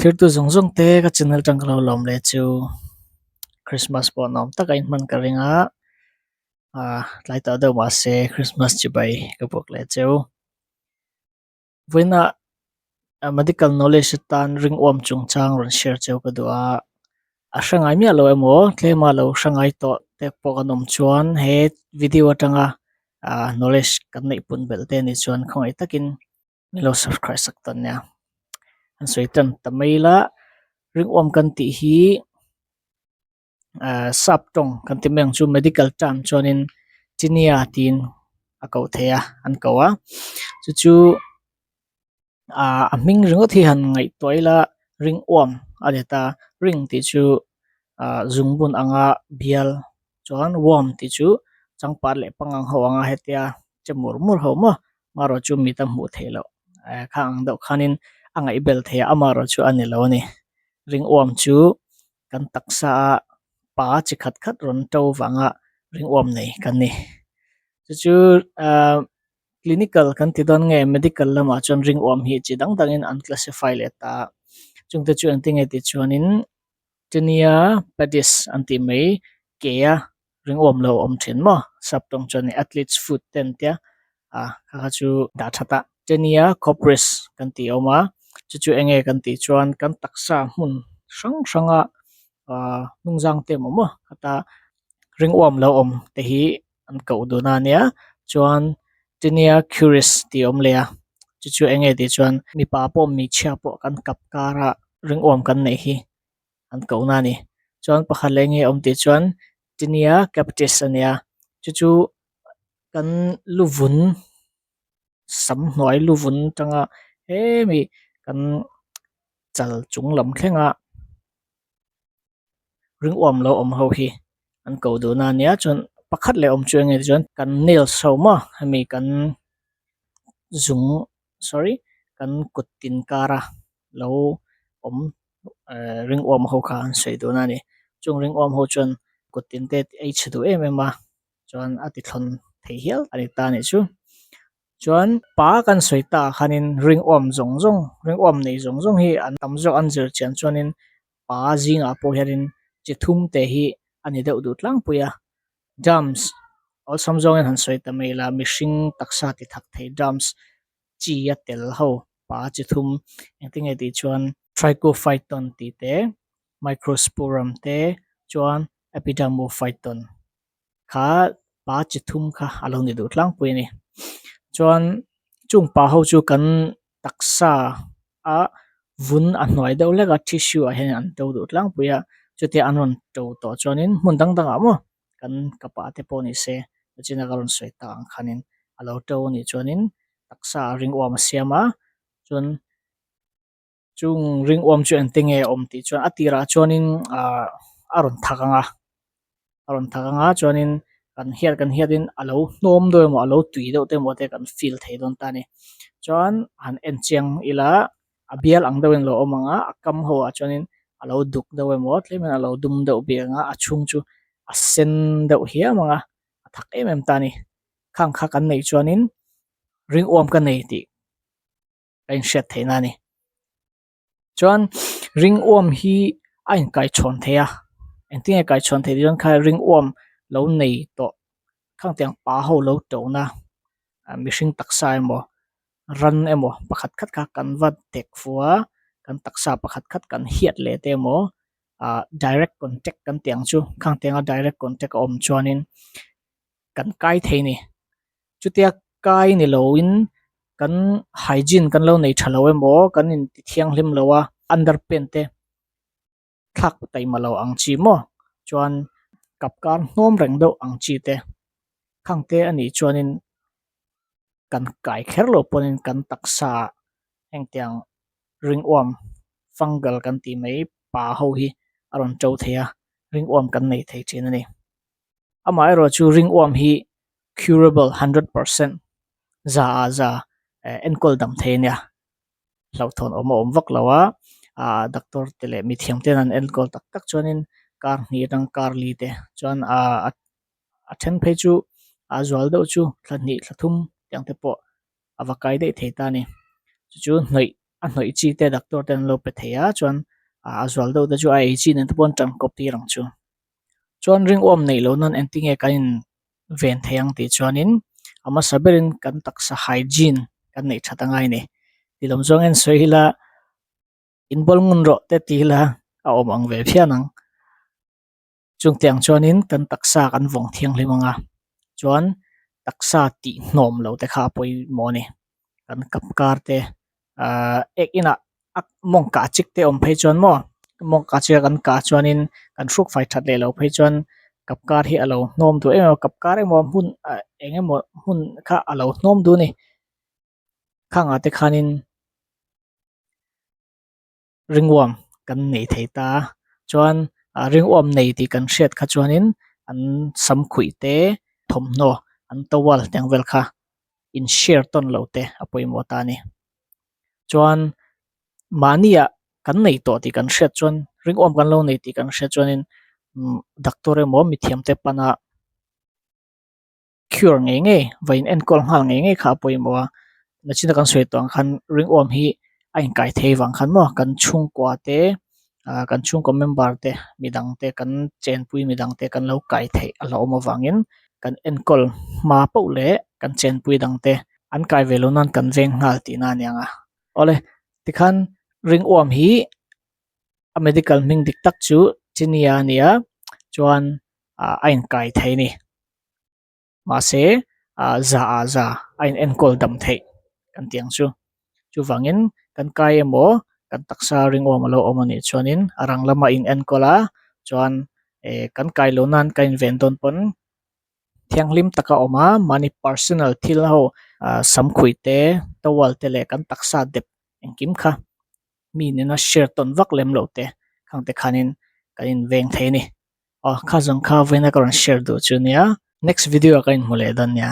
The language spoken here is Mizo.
Thirtu zawng zawng te ka channel tang ka lo lawm leh chu Christmas pawh nuam tak a inhman ka ring a ah tlai tawh deuh mahse Christmas chibai ka buak leh cheu. Vawiinah medical knowledge atan ringuam chungchang rawn share cheu ka duh a, a hre ngai miah lo emaw tlema lo hre ngai tawh te pawh kan awm chuan he video atanga ah knowledge kan neih pun belh te anih chuan khawngaih takin min lo subscribe sak ta nia. An sawi tan ta mai ila ringuam kan tih hi ah sap tawng kan ti mai ang chu medical term chuanin tinea tiin a koh theih a an ko a chu chu ah a hming ringawt hi han ngaihtuah ila ringuam a ni ta ring tih chu ah zungbun anga bial chuan worm tih chu changpat leh pangang ho anga hetia che mur mur ho maw amaherawh chu mit a hmuh theih loh eh kha ang deuh khanin a ngaihbel theih a amaherawh chu a ni lo a ni ringuam chu. Kan taksa a pa chi khat khat rawn to vanga ringuam nei kan ni. Chu chu ahh clinical kan ti dawn nge medical lamah chuan ringuam hi chi dang dangin an classify leh ta a. Chungte chu engtin nge tih chuanin tinea pedis an tih mai ke a ringuam lo awm thin maw sap tawng chuan athlete's foot te an tia ah kha kha chu dah that a tinea copris kan tih a awm a chu chu eng nge kan tih chuan kan taksa hmun hrang hrang a ah hnungzang te emaw maw khata ringuam lo awm te hi an koh dun a nia chuan tinea curis tih a awm leh a chu chu eng nge tih chuan mipa pawh hmeichhia pawh kan kap kar a ringuam kan neih hi. An kohna a ni. Chuan pakhat leh nge awm tih chuan tinea capitis a nia chu chu kan luvun sam hnuai luvun atanga hemi kan chal chung lam thlenga ringuam lo awm ho hi an ko duhna a nia chuan pakhat leh awm chu eng nge tih chuan kan nails ho maw hemi kan zung sorry kan kut tin kara lo awm eh ringuam ho kha an sawi dun a ni chung ringuam ho chuan kut tin te ei chhe duh em em a chuan a ti thlawn thei hial a ni ta a nih chu chuan pa kan sawi ta ah khanin ringuam zawng zawng ringuam nei zawng zawng hi an tam zawk an zir chian chuanin pa zingah pawh hianin chi thum te hi a ni deuh duh tlangpui a germs awlsam zawngin han sawi ta mai la mihring taksa ti thak thei germs chi a tel ho pa chi thum engtin nge tih chuan Trichophyton tih te Microsporum te chuan Epidermophyton kha pa chi thum kha a lo ni duh tlangpui a ni. Chuan chung pa ho chu kan taksa a vun a hnuai deuh hlek a tissue ah hian an to duh tlangpui a chutia an rawn to tawh chuanin hmun dang dangah maw kan kapa te pawh ni se china ka rawn sawi tak ang khanin a lo to anih chuanin taksa a ringuam a siam a chuan chung ringuam chu engtin nge a awm tih chuan a tirah chuanin ahh a rawn thak ang a a rawn thak ang a chuanin kan hiat kan hiatin a lo hnawm deuh emaw a lo tui deuh te emaw te kan feel thei dawn ta a ni chuan han en chiang ila a bial ang deuhin a lo awm ang a a kam ho ah chuanin a lo duk deuh emaw tlemin a lo dum deuh bik ang a a chhung chu a sen deuh hiam ang a a thak em em ta a ni khang kha kan neih chuanin ringuam ka nei tih ka inhriat theihna a ni chuan ringuam hi a inkaichhawn thei a engtin nge kaichhawn theih chuan kha ringuam lo nei tawh khang tiang pa ho lo tona mihring taksa emaw ran emaw pakhat khat kha kan va dek fu a kan taksa pakhat khat kan hiat leh te emaw ah direct contact kan tih ang chu khang tianga direct contact a awm chuanin kan kai thei a ni chutia kai ni loin kan hygiene kan lo nei tha lo emaw kan inti thianghlim lo a underpant te thlak taima lo ang chi maw chuan kap kar hnawm reng deuh ang chi te khang te anih chuanin kan kai kher lo pawhin kan taksa hengtiang ringuam fungal kan tih mai pa ho hi a rawn to thei a ringuam kan nei thei thin a ni. Amaherawhchu ringuam hi curable 100% za ah za enkawl dam thei a nia. Hlauhthawn awm a awm vak lo a, ah doctor te leh mithiam ten an enkawl tak tak chuanin kar hnih atang kar li te chuan ah a then phei chu a zual deuh chu thla hnih thla thum tiang te pawh a va kai daih thei ta a ni. Chu chu hnawih. a hnawih chi te doctor ten an lo pe thei a chuan a zual deuh te chu a ei chi nen te pawh an tan kawp tir ang chu. Chuan ringawm neih loh nan engtin nge kan in ven thei ang tih chuanin a hmasa berin kan taksa hygiene kan neih that angai a ni. Ti lawm zawng en sawi ila inbual ngun rawh te ti ila a awm ang ve phian ang. Chungte ang chuanin kan taksa kan vawng thianghlim ang a, chuan taksa tih hnawm lo te kha a pawimawh a ni. Kan kap kar te ahh ek inah a mawng kah chik te awm phei chuan maw mawng kah chik a kan kah chuanin kan hruk fai that leh loh phei chuan kap kar hi a lo hnawm duh em em a, kap kar emaw hmun ah eng emaw hmun kha a lo hnawm duh a ni. Khangah te khanin ringawm kan nei thei ta a chuan ah ringawm nei tih kan hriat kha chuanin an sam khuih te thawmhnaw an towel te ang vel kha in share tawn lo te a pawimawh ta a ni chuan mahni ah kan nei tawh tih kan hriat chuan ringawm kan lo nei tih kan hriat chuanin umm doctor emaw mithiam te pana cure ngei ngei va in enkawl nghal ngei ngei kha a pawimawh a nachina kan sawi tawh ang khan ringawm hi a inkai thei vang khan maw kan chhungkua te ah kan chhungkaw member te midang te kan chenpui midang te kan lo kai theih a hlauhawm avangin kan enkawl hma poh leh kan chenpui dang te an kai ve loh nan kan veng nghal tihna a ni ang a awle tikhan ringawm hi a medical hming dik tak chu chinia a ni a chuan ah a inkai thei a ni. Mahse ah za ah za a in enkawl dam theih kan tih ang chu. Chuvangin kan kai emaw kan taksa ringawm a lo awm a nih chuanin a rang lama in enkawl a chuan eh kan kai loh nan kan inven dawn pawn thianghlim taka awm a mahni personal thil ho ah samkhuih te towel te leh kan taksa dep engkim kha mi nena share tawn vak lem loh te khang te khanin kan inveng thei a ni. Aw kha zawng kha vawiin a ka rawn share duh chu nia next video ah ka inhmu leh dawn nia.